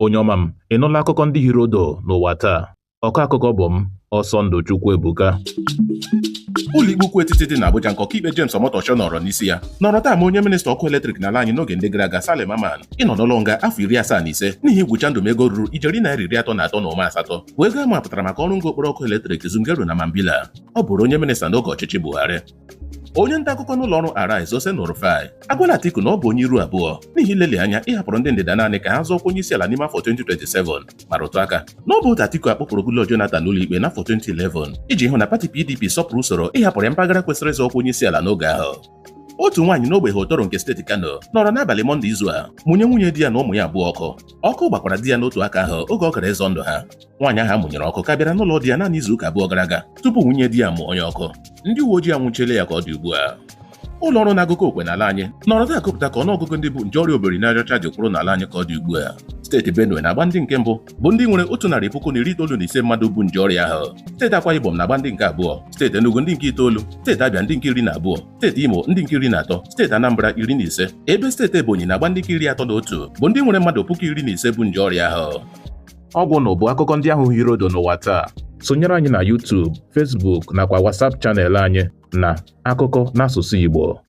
Onye ọma m, ị nụla akụkọ ndị hiri odo n'ụwa taa? Ọkọ akụkọ bụ m, Ọsọndụ Chukwuebuka. Ụlọikpe ukwu etiti dị n'Abuja nke ọkaikpe James Omotosho nọrọ n'isi ya nọrọ taa ma onye minista ọkụ eletrik n'ala anyị n'oge ndị gara aga, Salim Mamman, ịnọ n'ụlọ nga afọ 75 n'ihi igwucha ndụ m ego ruru ijeri naira 33.8 bụ ego a mapụtara maka ọrụ ngo okporo ọkụ eletrik Zungeru na Mambila. Ọ bụrụ onye minista n'oge ọchịchị Buhari. Onye nta akụkọ n'ụlọ ọrụ Arise, Oseno Rufai, agwala Atiku na ọ bụ onye iru abụọ n'ihi ileli anya ịhapụrụ ndị ndịda naanị ka ha zọọkwa onye isi ala n'ime afọ 2027, ma rụtụ aka na ọ bụ otu Atiku akpụpụrụ Goodluck Jonathan n'ụlọ ikpe n'afọ 2011 iji hụ na pati PDP sọpụrụ usoro ịhapụrụ ya mpaghara kwesịrị ịzọ ọkwa onye isi ala n'oge ahụ. Otu nwaanyị n'ogbe Hotoro nke steeti Kano nọrọ n'abalị Mọnde izu a mụnye nwunye di ya na ụmụ ya abụọ ọkụ. Ọkụ gbakwara di ya n'otu aka ahụ oge ọ gara ịzọ ndụ ha. Nwaanyị ahụ amụnyere ọkụ ka bịara n'ụlọ di ya naanị izu ụka 2 gara aga tupu nwunye di ya mụọ ya ọkụ. Ndị uwe ojii anwụchiela ya ka ọ dị ugbu a. Ụlọ ọrụ na-agụkọ okwe n'ala anyị nọrọ taa akụpụta ka ọnụọgụgụ ndị bụ nje ọrịa obiri n'aja ọcha ji kwụrụ n'ala anyị ka ọ dị ugbu a. Steeti Benue na-agba ndị nke mbụ bụ ndị nwere 195,000 mmadụ bụ nje ọrịa ahụ. Steeti Akwa Ibom na-agba ndị nke abụọ, steeti Enugu ndị nke itoolu, steeti Abịa ndị nke 12, steeti Imo ndị nke 13, steeti Anambra 15, ebe steeti Ebonyi na-agba ndị nke 31 bụ ndị nwere mmadụ 15,000 bụ nje ọrịa ahụ. Ọgwụ na bụ akụkọ ndị ahụ hiri odo n'ụwa taa. Sonyere anyị na YouTube, Facebook nakwa WhatsApp channel anyị na Akụkọ n'asụsụ Igbo.